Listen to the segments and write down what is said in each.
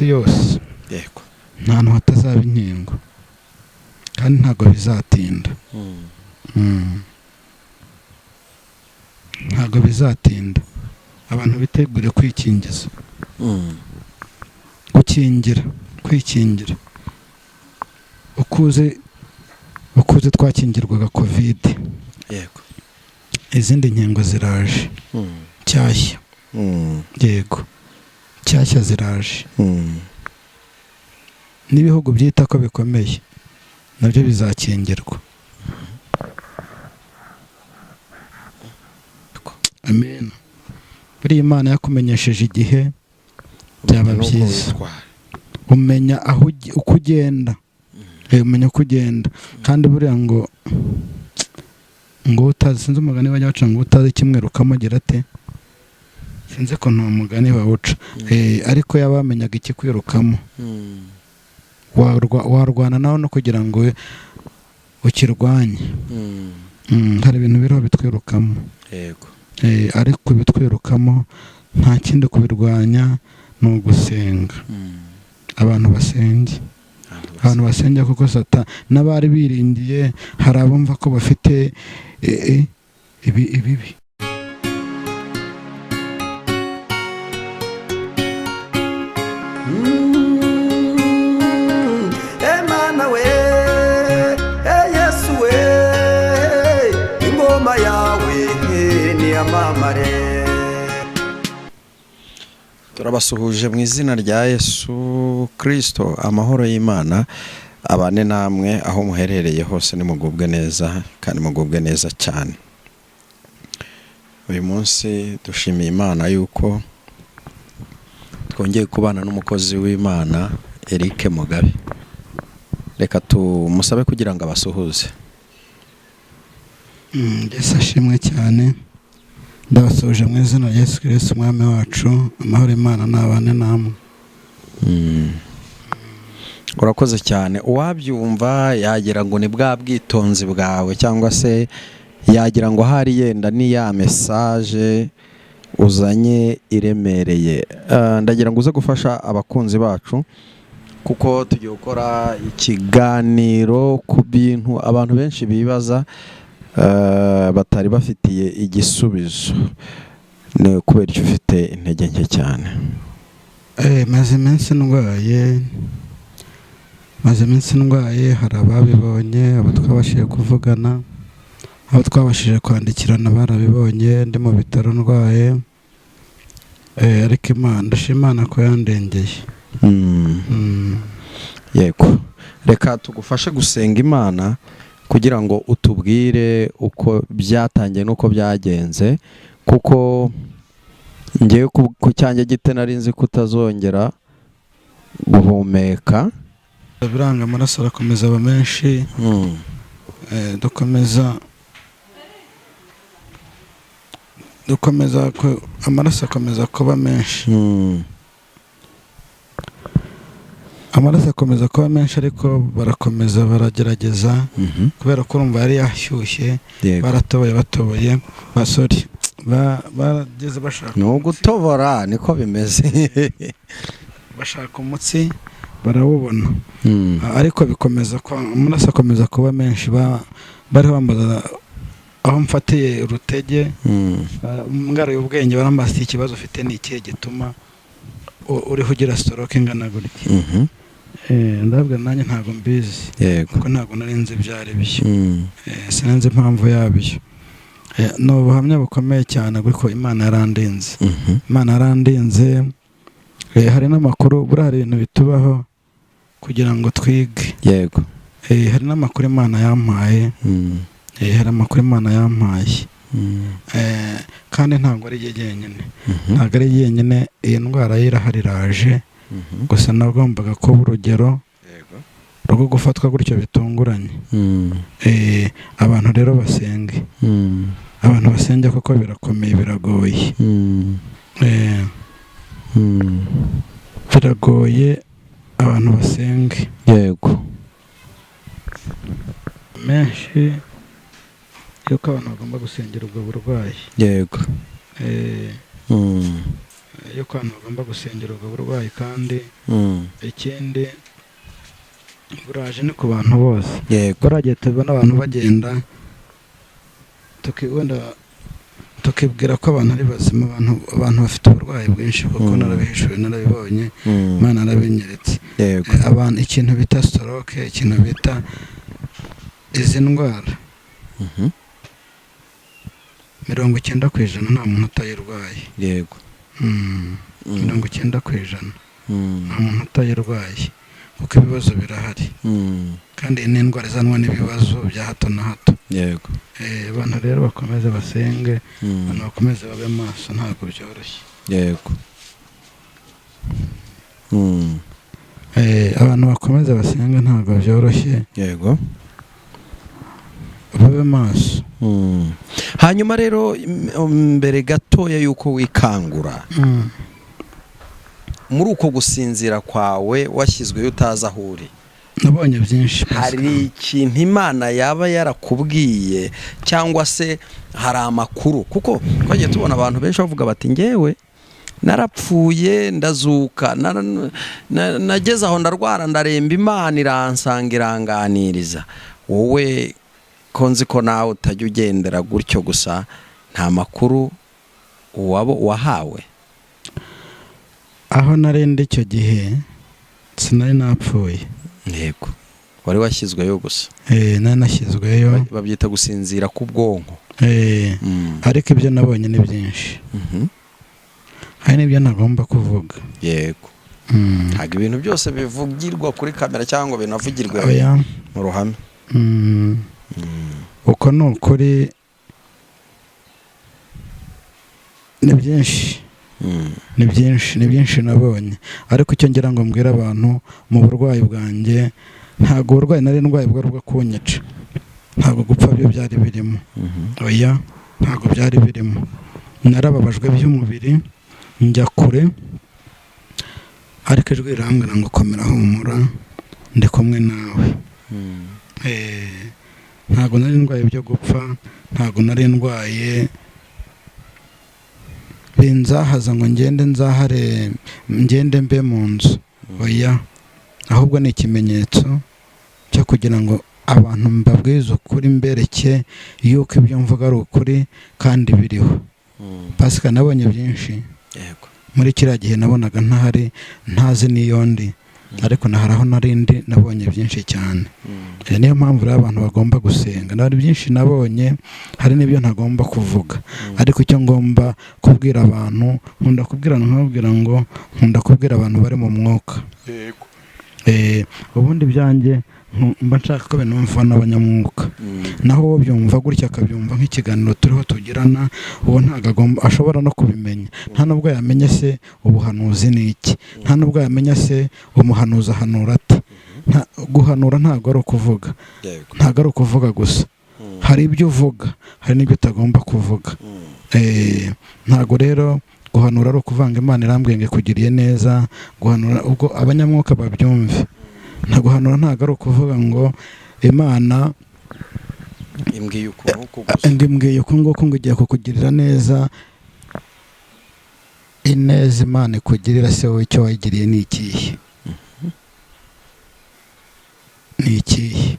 Isi yose. Yego. Nta hantu hatazaba inkingo kandi ntabwo bizatinda. Ntabwo bizatinda, abantu bitegure kwikingiza, gukingira, kwikingira. Ukuze twakingirwaga COVID, izindi nkingo ziraje nshyashya. Yego, nshyashya ziraje. N'ibihugu byita ko bikomeye nabyo bizakingirwa. Amen. Buriya Imana yakumenyesheje igihe, byaba Umenya n'uko byiza. witwara. Umenya aho uko ugenda. Umenya uko ugenda. Kandi buriya ngo utazi, sinzi umugani bajya baca ngo utazi ikimwirukamo agira ate, sinzi ko nta mugani bawuca. Ariko yaba wamenyaga ikikwirukamo, warwana nawe no kugira ngo ukirwanye. Hari ibintu biriho bitwirukamo. Ariko ibitwirukamo nta kindi kubirwanya ni ugusenga. Abantu basenge, abantu basenge, kuko sata n'abari biringiye hari abumva ko bafite ibi ibibi. Emana we, e Yesu we, ingoma yawe niyamamare. Turabasuhuje mu izina rya Yesu Kirisito. Amahoro y'Imana abane namwe aho muherereye hose, nimugubwe neza kandi mugubwe neza cyane. Uyu munsi dushimiye Imana yuko twongeye kubana n'umukozi w'Imana Eric Mugabe. Reka tumusabe kugira ngo abasuhuze. Yesu ashimwe cyane. Ndabasuhuje mu izina rya Yesu Kirisito umwami wacu. Amahoro Imana nabane namwe. Urakoze cyane. Uwabyumva yagira ngo ni bwa bwitonzi bwawe, cyangwa se yagira ngo ahari yenda ni ya message uzanye iremereye. Ndagira ngo uze gufasha abakunzi bacu, kuko tugiye gukora ikiganiro ku bintu abantu benshi bibaza, batari bafitiye igisubizo. Ni ukubera icyo ufite intege nke cyane? Maze iminsi ndwaye, maze iminsi ndwaye. Hari ababibonye, abo twabashije kuvugana, abo twabashije kwandikirana barabibonye ndi mu bitaro ndwaye. Ariko Imana, ndashima Imana ko yandengeye. Yego, reka tugufashe gusenga Imana kugira ngo utubwire uko byatangiye n'uko byagenze, kuko ngewe ku cyanjye gite nari nzi ko utazongera guhumeka. Biranga, amaraso arakomeza aba menshi. Dukomeza amaraso akomeza kuba menshi. Amaraso akomeza kuba menshi, ariko barakomeza baragerageza, kubera ko urumva yari yashyushye. Baratoboye, batoboye basori, barageze bashaka Ni ugutobora, niko bimeze. Bashaka umutsi barawubona. Ariko bikomeza amaraso akomeza kuba menshi. Bari bambaza aho mfatiye urutege. Ngaruye ubwenge, barambaza ati: "Ikibazo ufite ni ikihe gituma uriho ugira stroke ingana gutya?" Ndabwira nanjye ntabwo mbizi, kuko ntabwo nari nzi ibyo ari byo. Sinzi impamvu yabyo. Ni ubuhamya bukomeye cyane, kuko Imana yarandinze. Imana yarandinze. Hari n'amakuru, buriya hari ibintu bitubaho kugira ngo twige. Hari n'amakuru Imana yampaye. Hari amakuru Imana yampaye. Kandi ntabwo ari jye jyenyine. Ntabwo ari jyenyine, iyi ndwara ye irahari, iraje. Gusa nagombaga kuba urugero rwo gufatwa gutyo bitunguranye. Abantu rero basenge. Abantu basenge kuko birakomeye, biragoye. Biragoye, abantu basenge. Menshi yuko abantu bagomba gusengera ubwo burwayi. Yuko abantu bagomba gusengera ubwo burwayi, kandi ikindi buraje ni ku bantu bose. Buriya tubona abantu bagenda, wenda tukibwira ko abantu ari bazima, abantu bafite uburwayi bwinshi, kuko narabihishuwe, narabibonye, Imana yarabinyeretse. Abantu ikintu bita stroke, ikintu bita izi ndwara, 90% nta muntu utayirwaye. 90% nta muntu utayirwaye, kuko ibibazo birahari, kandi iyi ni indwara izanwa n'ibibazo bya hato na hato. Abantu rero bakomeze basenge, abantu bakomeze babe maso, ntabwo byoroshye. Yego. Abantu bakomeze basenge, ntabwo byoroshye. Babe maso. Hanyuma rero mbere gatoya y'uko wikangura, muri uko gusinzira kwawe washyizweyo utazi aho uri, Nabonye byinshi, Pascal. hari ikintu Imana yaba yarakubwiye, cyangwa se hari amakuru? Kuko twagiye tubona abantu benshi bavuga bati: "Ngewe narapfuye ndazuka, nageze aho ndarwara ndaremba, Imana iransanga iranganiriza." Wowe ko nzi ko nawe utajya ugendera gutyo gusa, nta makuru uwabo wahawe? Aho nari ndi icyo gihe sinari napfuye. Yego, wari washyizweyo gusa. Nari nashyizweyo. Babyita gusinzira k'ubwonko. Ariko ibyo nabonye ni byinshi, hari n'ibyo ntagomba kuvuga. Ntabwo ibintu byose bivugirwa kuri kamera cyangwa binavugirwe Oya. mu ruhame. Uko ni ukuri, ni byinshi, ni byinshi, ni byinshi nabonye. Ariko icyo ngira ngo mbwire abantu, mu burwayi bwanjye, ntabwo uburwayi nari ndwaye bwari ubwo kunyica, ntabwo gupfa byo byari birimo. Oya, ntabwo byari birimo. Narababajwe by'umubiri, njya kure, ariko ijwi rirambwira ngo: "Komera, humura, ndi kumwe nawe." Ntabwo nari ndwaye byo gupfa, ntabwo nari ndwaye binzahaza ngo ngende nzahare, ngende mbe mu nzu. Oya, ahubwo ni ikimenyetso cyo kugira ngo abantu mbabwize ukuri, mbereke yuko ibyo mvuga ari ukuri kandi biriho. Pasika, nabonye byinshi. Muri kiriya gihe nabonaga ntahari, ntazi n'iyo ndi, ariko na hari aho nari ndi, nabonye byinshi cyane. Niyo mpamvu rero abantu bagomba gusenga. Hari byinshi nabonye, hari n'ibyo ntagomba kuvuga, ariko icyo ngomba kubwira abantu, nkunda kubwira, nkababwira ngo nkunda kubwira abantu bari mu mwuka. Ubundi ibyanjye mba nshaka ko binumva n'abanyamwuka, naho uwo byumva gutya akabyumva nk'ikiganiro turiho tugirana, uwo ntabwo agomba, ashobora no kubimenya, nta nubwo yamenya se ubuhanuzi ni iki, nta nubwo yamenya se umuhanuzi ahanura ate. Guhanura ntabwo ari ukuvuga, ntabwo ari ukuvuga gusa. Hari ibyo uvuga, hari n'ibyo utagomba kuvuga. Ntabwo rero guhanura ari ukuvanga Imana irambwiye ngo ikugiriye neza. Guhanura, ubwo abanyamwuka babyumve, nta guhanura ntabwo ari ukuvuga ngo Imana imbwiye ukuntu uku gusa. Ngo imbwiye uku nguku, ngo igiye kukugirira neza. Ineza Imana ikugirira se, wowe icyo wayigiriye ni ikihe? Ni ikihe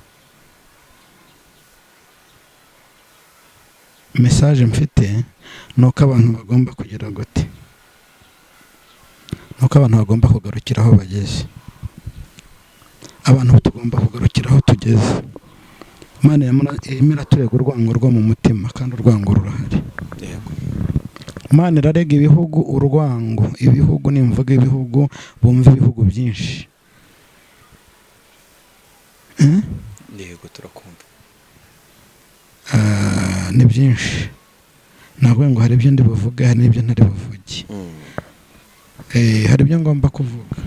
message mfite? Ni uko abantu bagomba kugira gute? Ni uko abantu bagomba kugarukira aho bageze. Abantu tugomba kugarukira aho tugeze. Imana irimo iraturega urwango rwo mu mutima, kandi urwango rurahari. Imana irarega ibihugu urwango. Ibihugu, nimvuga ibihugu bumva ibihugu byinshi. Eh? Yego, turakumva. Ah, ni byinshi. Ntabwo ngo hari ibyo ndi buvuge, hari n'ibyo ntari buvuge. Hari ibyo ngomba kuvuga,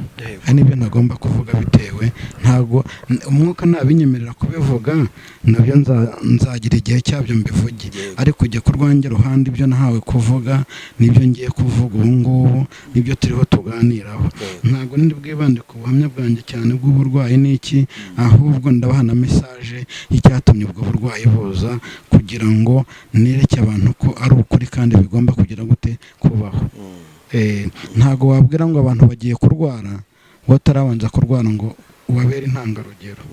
hari n'ibyo ntagomba kuvuga, bitewe ntabwo umwuka ntabinyemerera kubivuga. Nabyo nzagira igihe cyabyo mbivuge. Ariko kujya ku rwanjye ruhande, ibyo nahawe kuvuga nibyo ngiye kuvuga ubu ngubu, nibyo turiho tuganiraho. Ntabwo ndi bwibande ku buhamya bwanjye cyane bw'uburwayi n'iki, ahubwo ndabaha na message y'icyatumye ubwo burwayi buza, kugira ngo nereke abantu ko ari ukuri kandi bigomba kugira gute? Kubaho. Ntago wabwira ngo abantu bagiye kurwara batarabanza kurwara ngo ubabere intangarugero.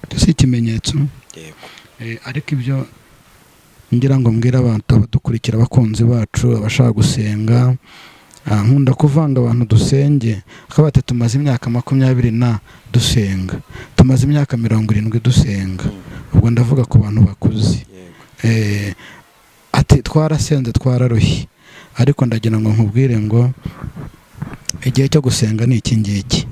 Icyo si ikimenyetso? Yego. Ariko ibyo ngira ngo mbwire abantu abadukurikira, abakunzi bacu, abashaka gusenga, nkunda kuvanga abantu dusenge akaba ati tumaze imyaka 20 na dusenga, tumaze imyaka 70 dusenga. Ubwo ndavuga ku bantu bakuze. Ati twarasenze twararushye, ariko ndagira ngo nkubwire ngo igihe cyo gusenga ni iki ngiki.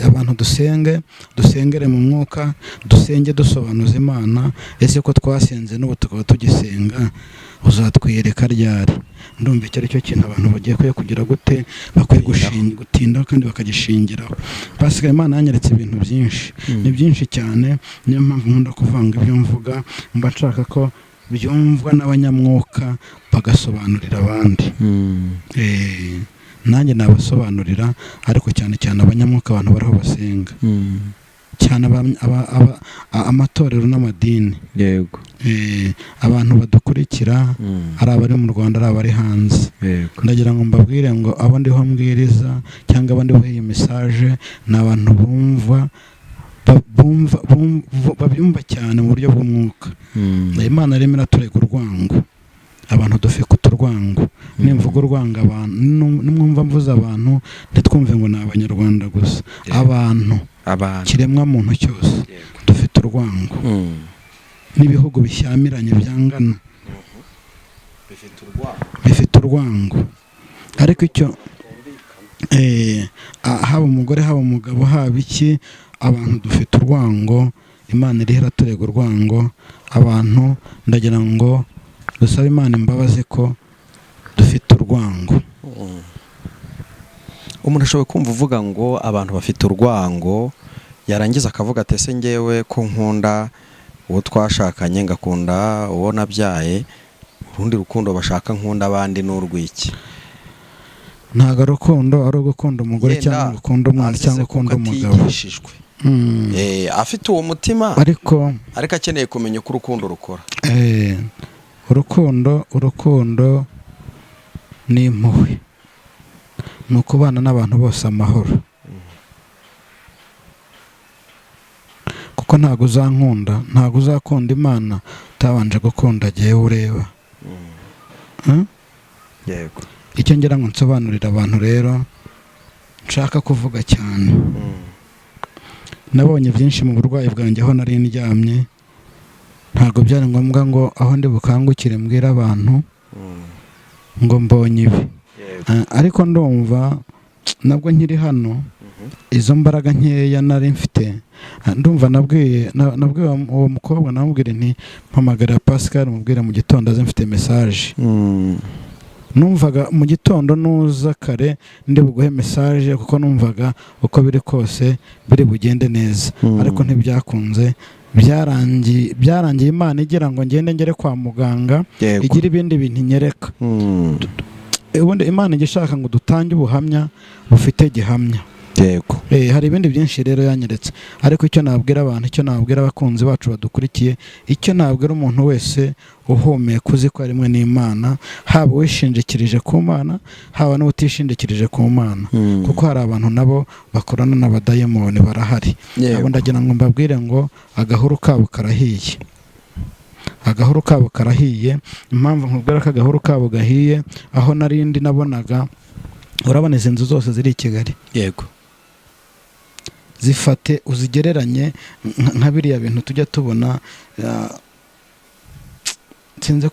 Abantu dusenge, dusengere mu mwuka, dusenge dusobanuza Imana. Ese ko twasenze n'ubu tukaba tugisenga, uzatwiyereka ryari? Ndumva icyo ari cyo kintu abantu bagiye kwiye kugira gute, bakwiye gutindaho kandi bakagishingiraho. Pasika Imana yanyeretse ibintu byinshi, ni byinshi cyane. Niyo mpamvu nkunda kuvanga ibyo mvuga, mba nshaka ko byumvwa n'abanyamwuka bagasobanurira abandi. Nanjye nabasobanurira, ariko cyane cyane abanyamwuka, abantu bariho basenga cyane, amatorero n'amadini. Abantu badukurikira, ari abari mu Rwanda, ari abari hanze, ndagira ngo mbabwire ngo abo ndiho mbwiriza cyangwa abo ndiho iyi message ni abantu bumva babyumva cyane mu buryo bw'umwuka. Imana irimo iraturega urwango, abantu dufite uturwango. Nimvuga urwango abantu, nimwumva mvuze abantu, ntitwumve ngo ni abanyarwanda gusa. Abantu, abantu, kiremwa muntu cyose, dufite urwango. N'ibihugu bishyamiranye byangana bifite urwango. Ariko icyo haba umugore, haba umugabo, haba iki, abantu dufite urwango. Imana iriho iraturega urwango. Abantu ndagira ngo dusabe Imana imbabazi ko dufite urwango. Umuntu ashobora kumva uvuga ngo abantu bafite urwango, yarangiza akavuga ati ese ngewe ko nkunda uwo twashakanye, ngakunda uwo nabyaye, urundi rukundo bashaka nkunda abandi ni urw'iki? Ntabwo urukundo ari ugukunda umugore Yenda cyangwa gukunda umwana azize cyangwa kuko ukunda umugabo. atigishijwe. Afite uwo mutima, ariko ariko akeneye kumenya uko urukundo rukora. Urukundo ni impuhwe, ni ukubana n'abantu bose amahoro, kuko ntabwo uzankunda, ntabwo uzakunda Imana utabanje gukunda jyewe ureba. Yego. Icyo ngira ngo nsobanurire abantu rero, nshaka kuvuga cyane, nabonye byinshi mu burwayi bwanjye aho nari ndyamye. Ntabwo byari ngombwa ngo aho ndi bukangukire mbwire abantu ngo mbonye ibi. Ariko ndumva nabwo nkiri hano, izo mbaraga nkeya nari mfite, ndumva nabwiye uwo mukobwa, namubwira nti mpamagara Pascal mubwire mu gitondo aze mfite message. Numvaga mu gitondo nuza kare ndi buguhe message, kuko numvaga uko biri kose biri bugende neza. Ariko ntibyakunze, byarangiye Imana igira ngo ngende ngere kwa muganga, igira ibindi bintu inyereka. Ubundi Imana ijya ishaka ngo dutange ubuhamya bufite gihamya. Hari ibindi byinshi rero yanyeretse, ariko icyo nabwira abantu, icyo nabwira abakunzi bacu badukurikiye, icyo nabwira umuntu wese uhumeka uzi ko ari n'Imana, haba uwishingikirije ku Mana, haba n'utishingikirije ku Mana, kuko hari abantu nabo bakorana n'abadayimoni barahari. Abo ndagira ngo mbabwire ngo agahuru kabo karahiye, agahuru kabo karahiye. Impamvu nkubwira ko agahuru kabo gahiye, aho narindi nabonaga, urabona izi nzu zose ziri i Kigali, zifate uzigereranye nka biriya bintu tujya tubona, sinzi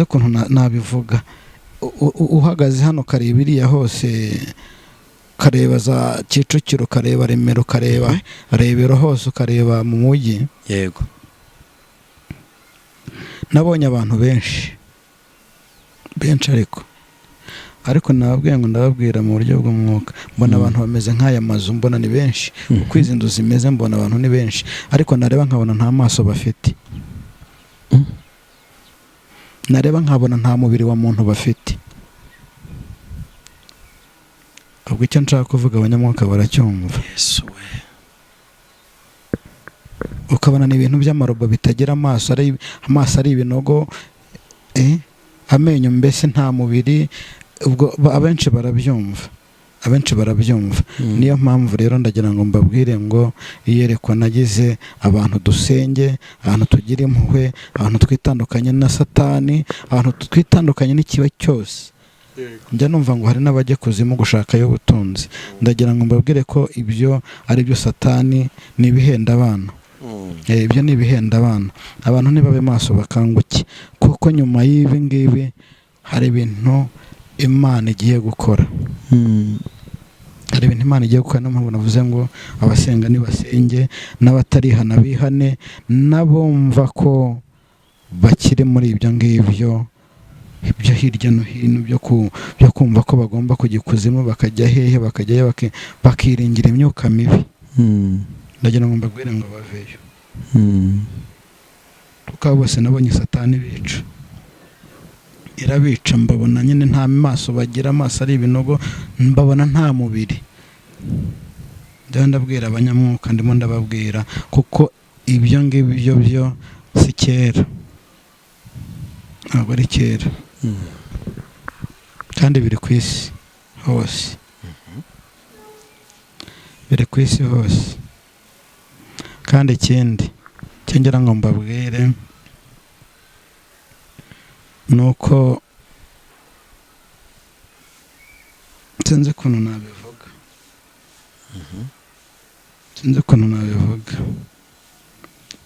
ukuntu nabivuga. Uhagaze hano ukareba iriya hose, ukareba za Kicukiro, ukareba Remera, ukareba Rebero hose, ukareba mu mujyi. Nabonye abantu benshi benshi, ariko nababwiye ngo ndababwira mu buryo bw'umwuka, mbona abantu bameze nk'aya mazu, mbona ni benshi. Uko izi nzu zimeze, mbona abantu ni benshi, ariko nareba nkabona nta maso bafite, nareba nkabona nta mubiri wa muntu bafite. Ubwo icyo nshaka kuvuga abanyamwuka baracyumva. Yesu we. Ukabona ni ibintu by'amarobo bitagira amaso, ari amaso ari ibinogo. Amenyo mbese nta mubiri. Ubwo abenshi barabyumva, abenshi barabyumva. Niyo mpamvu rero ndagira ngo mbabwire ngo iyerekwa nagize, abantu dusenge, abantu tugira impuhwe, abantu twitandukanye na Satani, abantu twitandukanye n'ikibi cyose. Njya numva ngo hari n'abajya kuzimu gushakayo ubutunzi. Ndagira ngo mbabwire ko ibyo ari byo Satani, ni ibihenda abana. Ibyo ni ibihenda abana. Abantu ntibabe maso, bakanguke, kuko nyuma y'ibi ngibi hari ibintu Imana igiye gukora. Hari ibintu Imana igiye gukora. Niyo mpamvu navuze ngo abasenga nibasenge, n'abatarihana bihane, n'abumva ko bakiri muri ibyo ngibyo ibyo hirya no hino byo kumva ko bagomba kujya ikuzimu, bakajya hehe, bakajyayo, bakiringira imyuka mibi. Ndagira ngo mbabwire ngo baveyo, kuko abo bose nabonye Satani bica, irabica. Mbabona nyine nta maso bagira, amaso ari ibinogo, mbabona nta mubiri. Ndimo ndabwira abanyamwuka, ndimo ndababwira, kuko ibyo ngibyo byo si kera, ntabwo ari kera, kandi biri ku isi hose, biri ku isi hose. Kandi ikindi cyo ngira ngo mbabwire ni uko sinzi ukuntu nabivuga, sinzi ukuntu nabivuga,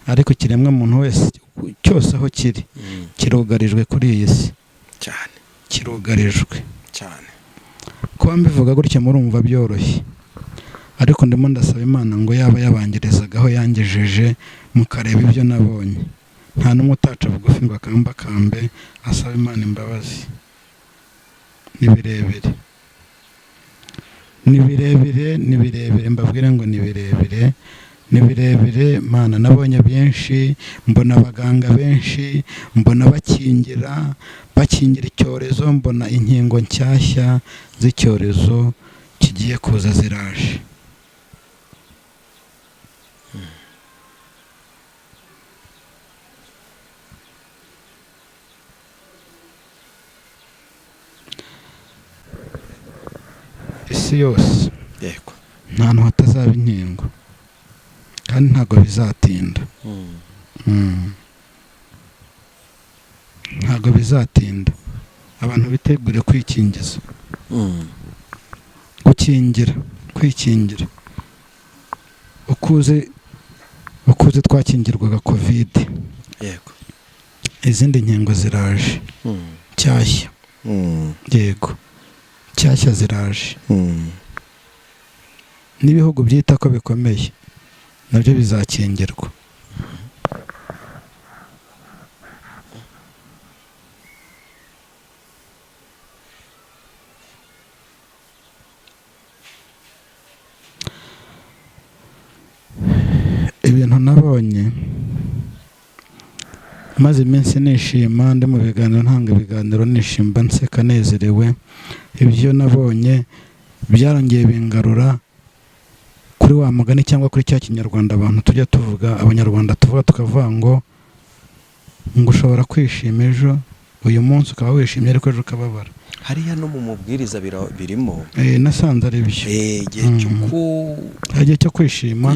ariko ikiremwa muntu wese cyose aho kiri kirugarijwe kuri iyi si cyane, kirugarijwe cyane. Kuba mbivuga gutya murumva byoroshye, ariko ndimo ndasaba Imana ngo yaba yabangirizaga aho yangejeje, mukareba ibyo nabonye. Nta n'umwe utaca bugufi ngo akambakambe asaba Imana imbabazi. Ni birebire, ni birebire, ni birebire, mbabwire ngo ni birebire, ni birebire. Mana, nabonye byinshi, mbona abaganga benshi, mbona bakingira icyorezo, mbona inkingo nshyashya z'icyorezo kigiye kuza ziraje. Isi yose yego, nta hantu hatazaba inkingo, kandi ntabwo bizatinda. Ntabwo bizatinda. Abantu bitegure kwikingiza, gukingira, kwikingira. Ukuze twakingirwaga Covid, yego, izindi nkingo ziraje nshyashya. Yego, nshyashya ziraje. N'ibihugu byita ko bikomeye nabyo bizakingirwa. Ibintu nabonye maze iminsi nishima, ndi mu biganiro, ntanga ibiganiro nishimba, nseka nezerewe. Ibyo nabonye byarongeye bingarura kuri wa mugani cyangwa kuri cya kinyarwanda abantu tujya tuvuga, abanyarwanda tuvuga tukavuga ngo ushobora kwishima ejo, uyu munsi ukaba wishimye ariko ejo ukababara. Hariya no mu mubwiriza birimo. Nasanze ari byo. Igihe cyo kwishima,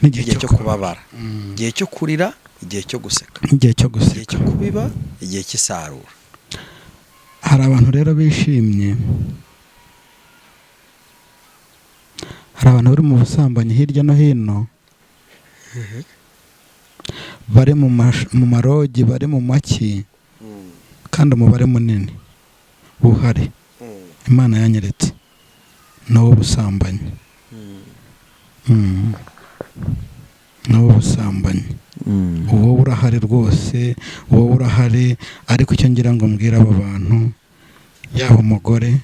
n'igihe cyo kubabara, igihe cyo kurira, igihe cyo guseka, igihe cyo guseka, igihe cyo kubiba, igihe cy'isarura. Hari abantu rero bishimye, hari abantu bari mu busambanyi hirya no hino, bari mu marogi, bari mu maki, kandi umubare munini uhari Imana yanyeretse ni uw'ubusambanyi. Ni uw'ubusambanyi. Wowe urahari rwose, wowe urahari, ariko icyo ngira ngo mbwire abo bantu, yaba umugore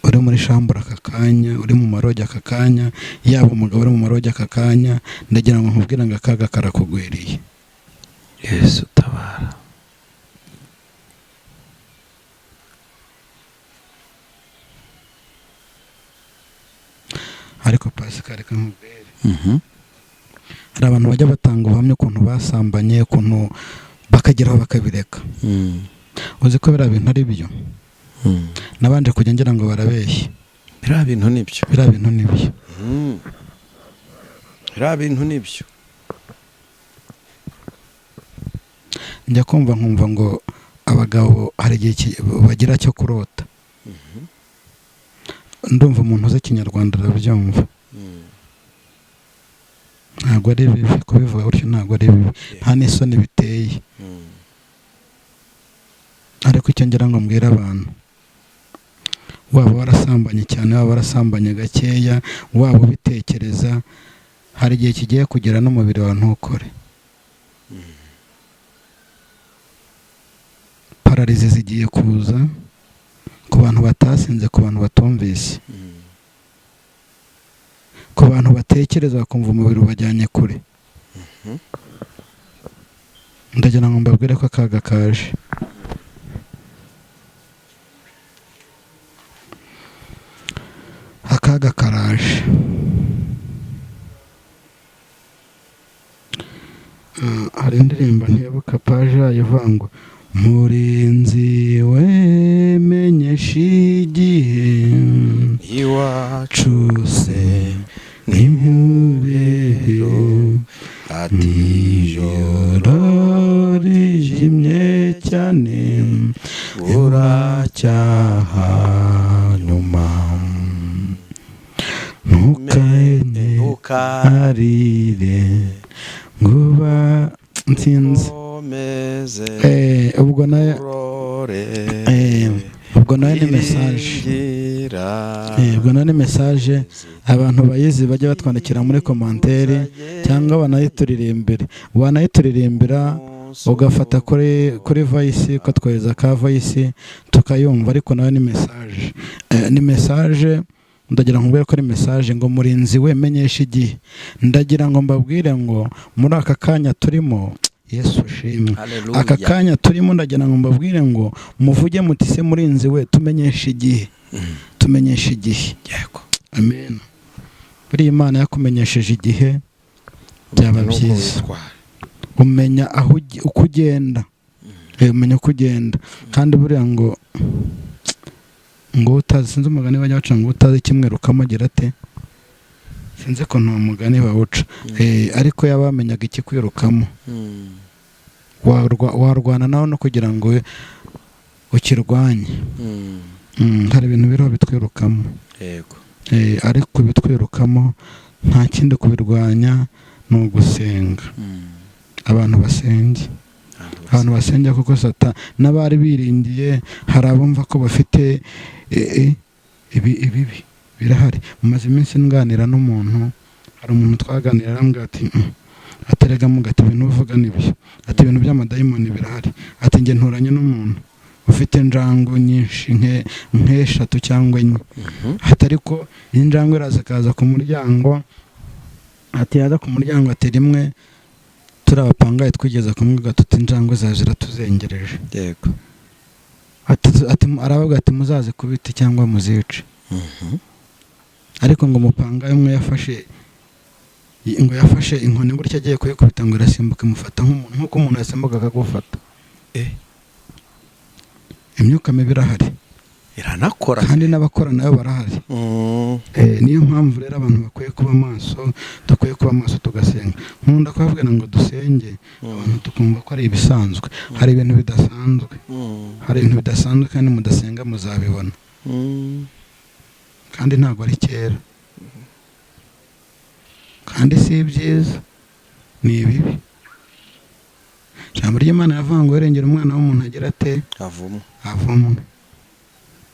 uri muri shambura aka kanya, uri mu marogi aka kanya, yaba umugabo uri mu marogi aka kanya, ndagira ngo nkubwire ngo akaga karakugwiriye. Yesu tabara. Ariko Pascal, reka nkubwire, hari abantu bajya batanga ubuhamya ukuntu basambanye, ukuntu Bakageraho bakabireka. Uzi ko biriya bintu ari byo? Nabanje kujya ngira ngo barabeshye. Biriya bintu nibyo. Biriya bintu nibyo. Biriya bintu nibyo. Njya kumva nkumva ngo abagabo hari igihe bagira cyo kurota. Ndumva umuntu uzi Ikinyarwanda arabyumva. Ntabwo ari bibi kubivuga gutyo, ntabwo ari bibi, nta n'isoni biteye. Ariko icyo ngira ngo mbwire abantu, waba warasambanye cyane, waba warasambanye gakeya, waba ubitekereza, hari igihe kigiye kugera n'umubiri wawe ntukore. Pararizi zigiye kuza ku bantu batasinze, ku bantu batumvise, ku bantu batekereza bakumva umubiri ubajyanye kure. Ndagira ngo mbabwire ko akaga kaje. Akaga karaje. Hari indirimbo ntibuka paje yayo ivuga ngo murinzi wemenyesha igihe iwacu se nimurero ati ijoro rijimye cyane buracyaha nyuma ntukaene arire nguba nsinzi. Ubwo nayo ubwo nayo ni message. Ubwo nayo ni message, abantu bayizi bajya batwandikira muri commentaire cyangwa banayituririmbira. Wanayituririmbira ugafata kuri voice ukatwohereza ka voice tukayumva, ariko nayo ni message. Ni message, ndagira ngo mbabwire ko ari message ngo murinzi we menyesha igihe. Ndagira ngo mbabwire ngo muri aka kanya turimo, Yesu ushimwe. Aka kanya turimo ndagira ngo mbabwire ngo muvuge muti se murinzi we tumenyesha igihe. Tumenyesha igihe. Yego. Amen. Buriya Imana yakumenyesheje igihe byaba byiza. Umenya aho uko ugenda. Umenya uko ugenda. Kandi buriya ngo utazi, sinzi umugani bajya baca ngo utazi kimwirukamo agira ate, sinzi ko nta mugani bawuca. Ariko yaba bamenyaga ikikwirukamo warwana nawe no kugira ngo ukirwanye. Hari ibintu biriho bitwirukamo. Yego. Ariko bitwirukamo nta kindi kubirwanya ni ugusenga. Abantu basenge. Abantu basenge kuko sata n'abari biringiye hari abumva ko bafite ibibi birahari. Mumaze iminsi nganira n'umuntu, hari umuntu twaganira arambwira ati aterega mugati ibintu uvuga nibyo, ati ibintu by'amadayimoni birahari, ati njye nturanye n'umuntu ufite injangu nyinshi nk'eshatu cyangwa enye, ati ariko injangu iraza akaza ku muryango, ati yaza ku muryango ati rimwe turi abapangaye twigeze kumwe tuti injangwe zaje iratuzengereje. Yego. Ati aravuga ati muzaze kubiti cyangwa muzice. Ariko ngo umupangaye umwe yafashe inkoni gutya agiye kuyikubita ngo irasimbuka imufata nk'umuntu, nk'uko umuntu yasimbuka akagufata. Imyuka mibi irahari, iranakora, kandi n'abakora nayo barahari. Niyo mpamvu rero abantu bakwiye kuba maso, dukwiye kuba maso tugasenga. Nkunda kubabwira ngo dusenge, abantu tukumva ko ari ibisanzwe. Hari ibintu bidasanzwe, hari ibintu bidasanzwe kandi mudasenga muzabibona. Kandi ntabwo ari kera, kandi si ibyiza, ni ibibi. Ijambo ry'Imana riravuga ngo wirengere umwana w'umuntu agira ate? Avumwe.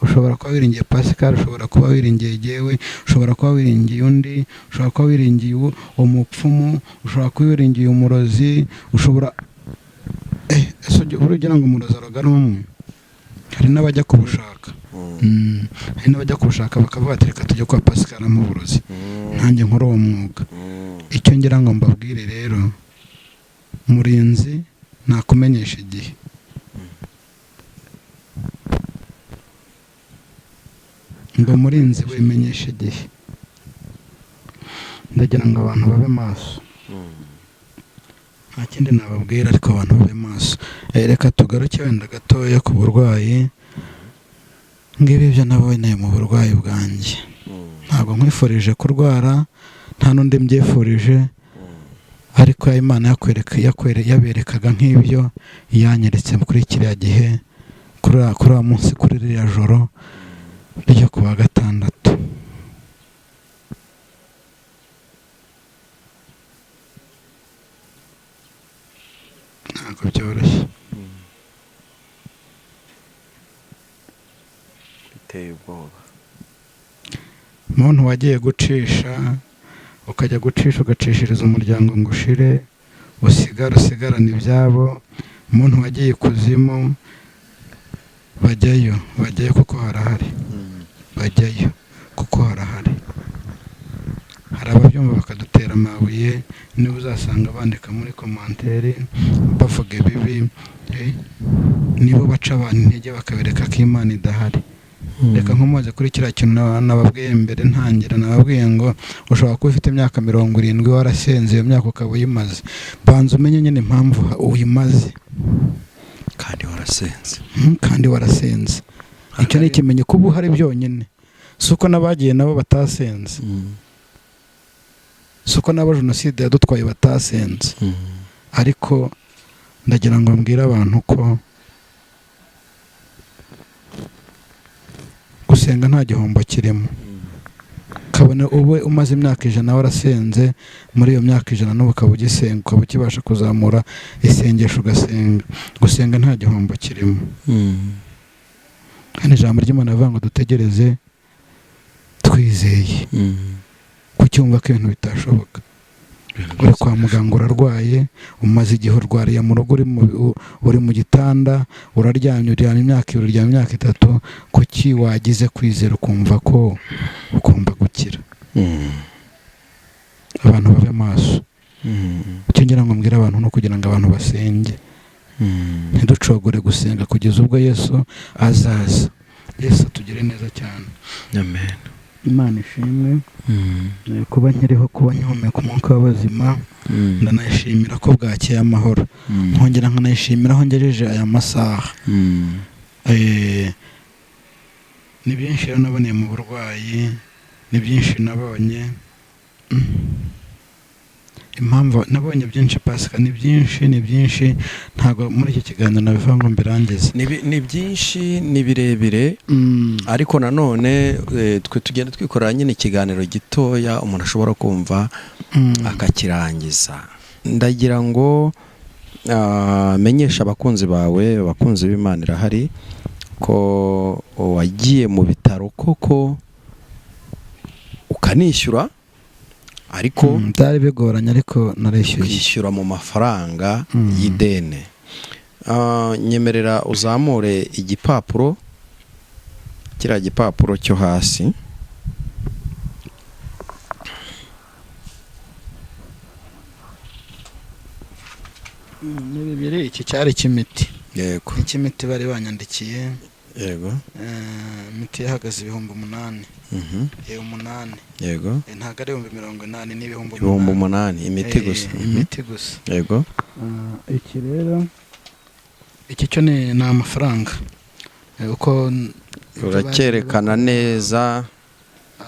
Ushobora kuba wiringiye Pascal, ushobora kuba wiringiye jyewe, ushobora kuba wiringiye undi, ushobora kuba wiringiye umupfumu, ushobora kuba wiringiye umurozi, ushobora ese ugira ngo umurozi aroga ari umwe? Hari n'abajya kubushaka. Hari n'abajya kubushaka bakavuga ati reka tujye kwa Pascal mu burozi, nanjye nkora uwo mwuga. Icyo ngira ngo mbabwire rero, murinzi nakumenyesha igihe. Ngo murinzi wimenyesha igihe. Ndagira ngo abantu babe maso. Nta kindi nababwira, ariko abantu babe maso. Reka tugaruke wenda gatoya ku burwayi. Ngibi ibyo nabonye mu burwayi bwanjye. Ntabwo nkwifurije kurwara, nta n'undi mbyifurije, ariko Imana yaberekaga nk'ibyo yanyeretse kuri kiriya gihe, kuri uwo munsi, kuri ririya joro ryo ku wa gatandatu. Ntabwo byoroshye. Biteye ubwoba. Umuntu wagiye gucisha, ukajya gucisha ugacishiriza umuryango ngo ushire, usigara usigarana ibyabo. Umuntu wagiye ikuzimu, bajyayo kuko harahari, bajyayo kuko harahari. Hari ababyumva bakadutera amabuye, niba uzasanga bandika muri komanteri bavuga ibibi, nibo baca abantu intege bakabereka ko Imana idahari. Reka nkomoze kuri kiriya kintu nababwiye mbere ntangira, nababwiye ngo ushobora kuba ufite imyaka 70 warasenze, iyo myaka ukaba uyimaze. Banza umenye nyine impamvu uyimaze. Kandi warasenze. Kandi warasenze. Icyo ni ikimenyetso kuba uhari byonyine. Si uko n'abagiye nabo batasenze. Si uko n'abo jenoside yadutwaye batasenze. Ariko ndagira ngo mbwire abantu ko gusenga nta gihombo kirimo. Kabone ube umaze imyaka 100 warasenze, muri iyo myaka 100 n'ubu ukaba ugisenga, ukaba ukibasha kuzamura isengesho ugasenga. Gusenga nta gihombo kirimo. Kandi ijambo ry'Imana rivuga ngo dutegereze twizeye. Kucyumva ko ibintu bitashoboka. Uri kwa muganga urarwaye, umaze igihe urwariye mu rugo, uri mu gitanda, uraryamye, uryamye imyaka 2, uryamye imyaka 3, kuki wagize kwizera ukumva ko ugomba gukira? Abantu babe maso. Icyo ngira ngo mbwire abantu no kugira ngo abantu basenge. Ntiducogore gusenga kugeza ubwo Yesu azaza. Yesu atugire neza cyane. Amen. Imana ishimwe. Kuba nkiriho, kuba nkihumeka umwuka w'abazima, ndanayishimira ko bwakeye amahoro. Nkongera nkanayishimira aho ngejeje aya masaha. Ni byinshi rero naboneye mu burwayi, ni byinshi nabonye. Impamvu nabonye byinshi Pasika, ni byinshi, ni byinshi, ntabwo muri iki kiganiro nabivuga ngo mbirangize. Ni byinshi, ni birebire, ariko nanone twe tugenda twikorera nyine ikiganiro gitoya umuntu ashobora kumva akakirangiza. Ndagira ngo menyesha abakunzi bawe, abakunzi b'Imana irahari, ko wagiye mu bitaro koko ukanishyura, ariko byari bigoranye, ariko narishyuye. Kwishyura mu mafaranga y'ideni. Nyemerera uzamure igipapuro, kiriya gipapuro cyo hasi. Ni bibiri, iki cyari cy'imiti. Yego. Icy'imiti bari banyandikiye. Yego. Imiti yahagaze 8,000. 8. Yego. Ntabwo ari 80,000, ni 8,000 imiti gusa. Imiti gusa. Yego. Iki rero, iki cyo ni amafaranga. Uko uracyerekana neza.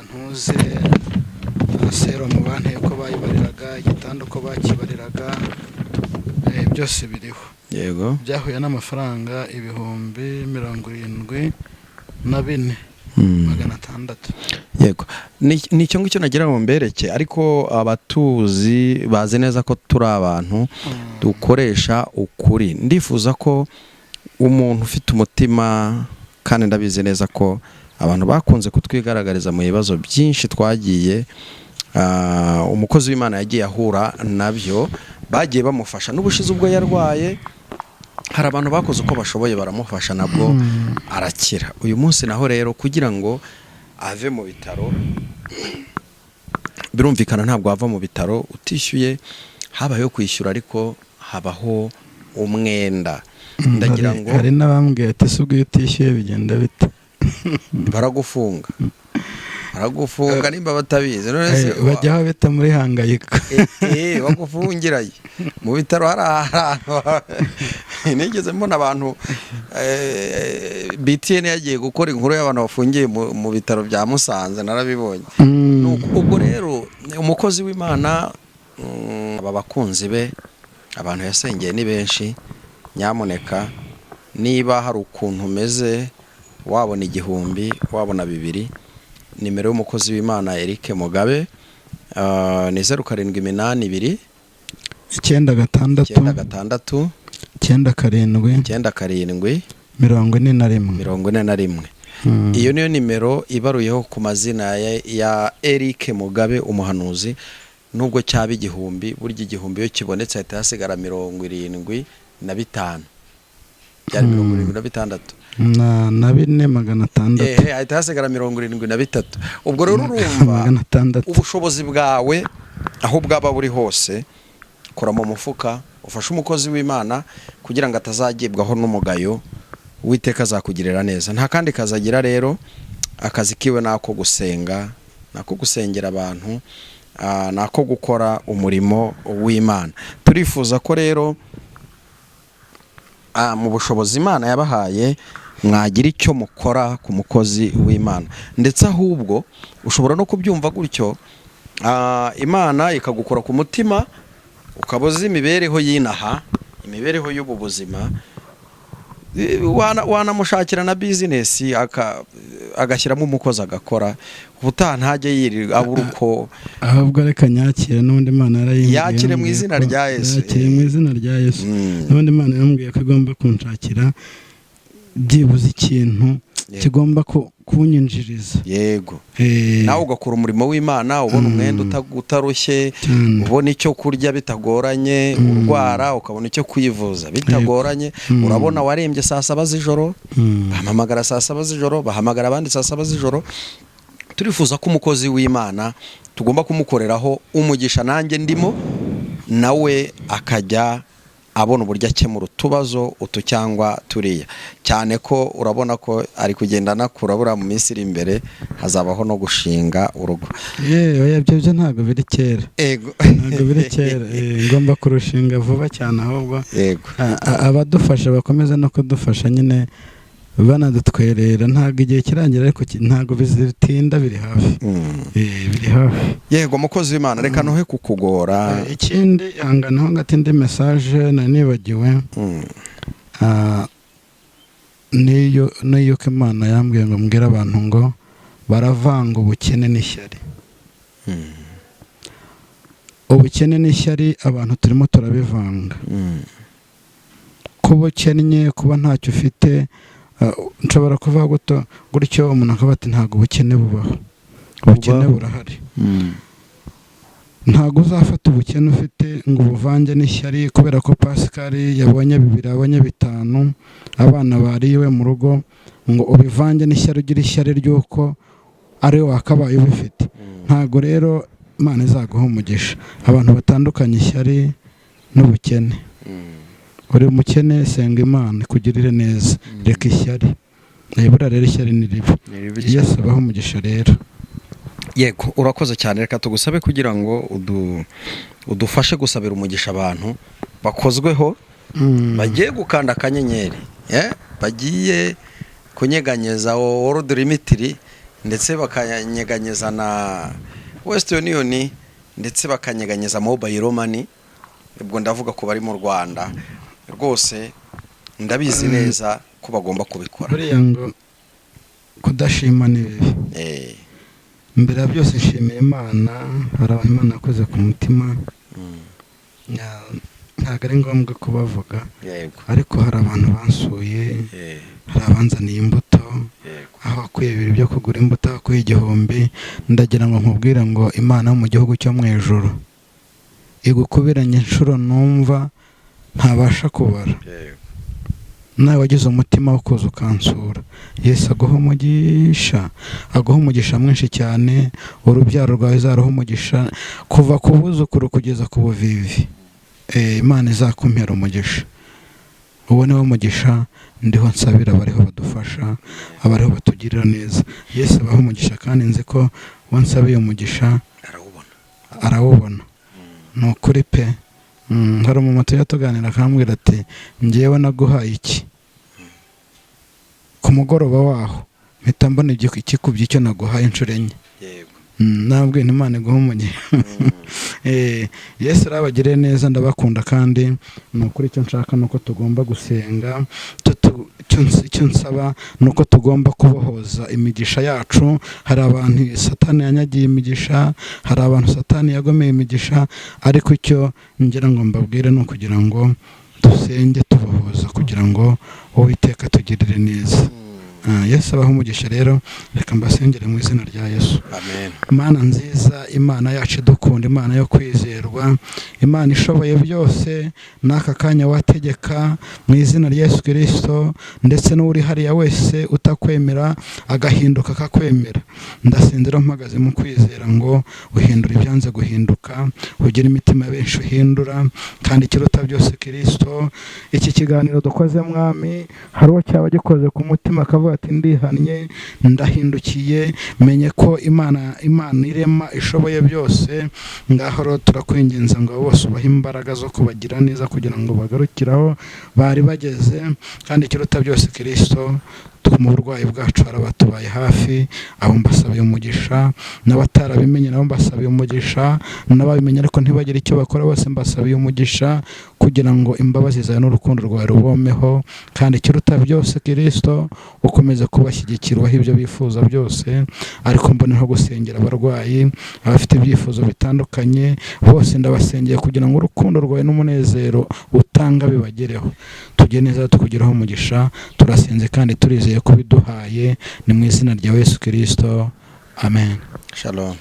Ntuze serumu banteye uko bayibariraga, igitanda uko bakibariraga, byose biriho. Yego. Byahuye n'amafaranga 74,600. Yego. Ni icyo ngicyo nagira ngo mbereke, ariko abatuzi bazi neza ko turi abantu dukoresha ukuri. Ndifuza ko umuntu ufite umutima, kandi ndabizi neza ko abantu bakunze kutwigaragariza mu bibazo byinshi twagiye, umukozi w'Imana yagiye ahura nabyo, bagiye bamufasha. N'ubushize ubwo yarwaye hari abantu bakoze uko bashoboye baramufasha, nabwo arakira. Uyu munsi naho rero kugira ngo ave mu bitaro, birumvikana ntabwo wava mu bitaro utishyuye, habayeho kwishyura ariko habaho umwenda. Ndagira ngo hari n'abambwiye ati se ubwo iyo utishyuye bigenda bite? Baragufunga. Baragufunga nimba batabizi. None se Bajyaho bita muri hangayika. Bagufungirayo. Mu bitaro hari ahantu nigeze mbona abantu, BTN yagiye gukora inkuru y'abantu bafungiye mu bitaro bya Musanze, narabibonye. Ubwo rero umukozi w'Imana, aba bakunzi be, abantu yasengeye ni benshi. Nyamuneka, niba hari ukuntu umeze, wabona 1000, wabona 2000, nimero y'umukozi w'Imana Eric Mugabe ni 0782 96 96 97 97 41. 41. Iyo niyo nimero ibaruyeho ku mazina ya Eric Mugabe umuhanuzi. Nubwo cyaba 1000, burya 1000 iyo kibonetse hahita hasigara 75, byari 76. Na 4 600. Ehe, hahita hasigara 73. Ubwo rero urumva 600. ubushobozi bwawe aho bwaba buri hose, kora mu mufuka ufashe umukozi w'Imana kugira ngo atazagibwaho n'umugayo. Uwiteka azakugirira neza. Nta kandi kazi agira rero, akazi kiwe ni ako gusenga, ni ako gusengera abantu, ni ako gukora umurimo w'Imana. Turifuza ko rero mu bushobozi Imana yabahaye mwagira icyo mukora ku mukozi w'Imana. Ndetse ahubwo ushobora no kubyumva gutyo, Imana ikagukora ku mutima, ukaba uzi imibereho y'inaha, imibereho y'ubu buzima, wanamushakira na bizinesi agashyiramo umukozi agakora, ubutaha ntajye yirirwa abura uko. Ahubwo reka nyakire, n'ubundi Imana yarayimbwiye. Yakire mu Yambwiye izina rya Yesu. Yakire mu izina rya Yesu. N'ubundi Imana yambwiye ko igomba kunshakira byibuze ikintu kigomba kunyinjiriza. Nawe ugakora umurimo w'Imana, ubona umwenda utarushye, Cyane. ubona icyo kurya bitagoranye, urwara ukabona icyo kwivuza bitagoranye. Urabona warembye saa 7 z'ijoro, bahamagara saa 7 z'ijoro, bahamagara abandi saa 7 z'ijoro. Turifuza ko umukozi w'Imana tugomba kumukoreraho umugisha, nanjye ndimo, nawe akajya abona uburyo akemura utubazo utu cyangwa turiya, cyane ko urabona ko ari kugenda anakura. Buriya mu minsi iri imbere hazabaho no gushinga urugo. Yewe, oya, ibyo byo ntabwo biri kera. Ntabwo biri kera. Ngomba kurushinga vuba cyane ahubwo. Abadufasha bakomeza no kudufasha nyine, banadutwerera. Ntabwo igihe kirangira, ariko ntabwo bitinda, biri hafi. Biri hafi. Yego, mukozi w'Imana, reka ntuhe kukugora. Ikindi, ihanganaho ngati indi message nari nibagiwe. Niyo ko Imana yambwiye ngo mbwire abantu ngo baravanga ubukene n'ishyari. Ubukene n'ishyari abantu turimo turabivanga. Kuba ukennye, kuba ntacyo ufite, nshobora kuvuga gutyo umuntu akavuga ati ntabwo ubukene bubaho. Ubukene Bubaho. burahari. Ntabwo uzafata ubukene ufite ngo ubuvange n'ishyari, kubera ko Pascal yabonye 2, abonye 5, abana bariwe mu rugo, ngo ubivange n'ishyari, ugire ishyari ry'uko ari we wakabaye ubifite. Ntabwo rero Imana izaguha umugisha. Abantu batandukanye ishyari n'ubukene. Uri umukene, senga Imana ikugirire neza, reka ishyari. Buriya rero ishyari ni ribi. Yesu abahe umugisha rero. Yego, urakoze cyane. Reka tugusabe kugira ngo udufashe gusabira umugisha abantu bakozweho, bagiye gukanda akanyenyeri, bagiye kunyeganyeza World Remit, ndetse bakanyeganyeza na Western Union, ndetse bakanyeganyeza Mobile Money. Ubwo ndavuga ko bari mu Rwanda rwose, ndabizi neza ko bagomba kubikora. Buriya ngo kudashima ni bibi. Mbere ya byose nshimiye Imana. Hari abantu Imana yakoze ku mutima. Ntabwo ari ngombwa kubavuga, ariko hari abantu bansuye, hari abanzaniye imbuto, aho wakuye 2 byo kugura imbuto, aho wakuye 1000. Ndagira ngo nkubwire ngo Imana yo mu gihugu cyo mu ijuru igukubiranye inshuro numva ntabasha kubara. Nawe wagize umutima wo kuza ukansura, Yesu aguha umugisha, aguha umugisha mwinshi cyane. Urubyaro rwawe izaruha umugisha kuva ku buzukuru kugeza ku buvivi. Imana izakumpera umugisha. Uwo ni wo mugisha ndiho nsabira abariho badufasha, abariho batugirira neza. Yesu abaha umugisha, kandi nzi ko uwo nsabiye umugisha arawubona. Arawubona, ni ukuri pe. Hari umumama tujya tuganira akambwira ati njyewe naguhaye iki, ku mugoroba waho mpita mbona ikikubye icyo naguhaye inshuro enye. Nabwiye nti Imana iguhe umugisha. Yesu arabagiriye neza, ndabakunda, kandi ni ukuri icyo nshaka ni uko tugomba gusenga. Icyo nsaba ni uko tugomba kubohoza imigisha yacu. Hari abantu Satani yanyagiye imigisha, hari abantu Satani yagomeye imigisha, ariko icyo ngira ngo mbabwire ni ukugira ngo dusenge tubohoza, kugira ngo Uwiteka atugirire neza. Yesu abahe umugisha. Rero reka mbasengere mu izina rya Yesu. Amen. Imana nziza, Imana yacu idukunda, Imana yo kwizerwa, Imana ishoboye byose, n'aka kanya wategeka mu izina rya Yesu Kirisito, ndetse n'uri hariya wese utakwemera agahinduka akakwemera. Ndasinzira mpagaze mu kwizera ngo uhindura ibyanze guhinduka, ugire imitima benshi uhindura, kandi ikiruta byose Kirisito, iki kiganiro dukoze Mwami, hari uwo cyaba gikoze ku mutima akavuga ati ndihannye, ndahindukiye, menye ko Imana irema ishoboye byose. Ngaho rero turakwinginze ngo abo bose ubahe imbaraga zo kubagira neza kugira ngo bagarukire aho bari bageze, kandi ikiruta byose Kirisito, mu burwayi bwacu hari abatubaye hafi, abo mbasabiye umugisha, n'abatarabimenye nabo mbasabiye umugisha, n'ababimenye ariko ntibagire icyo bakora bose mbasabiye umugisha, kugira ngo imbabazi zawe n'urukundo rwawe rubomeho, kandi ikiruta byose Kirisito, ukomeze kubashyigikira, ubahe ibyo bifuza byose. Ariko mboneraho gusengera abarwayi, abafite ibyifuzo bitandukanye bose ndabasengeye kugira ngo urukundo rwawe n'umunezero utanga bibagereho. Tujye neza tukugeraho umugisha. Turasenze kandi turizeye ko ubiduhaye, ni mu izina rya Yesu Kirisito, amen. Shalom.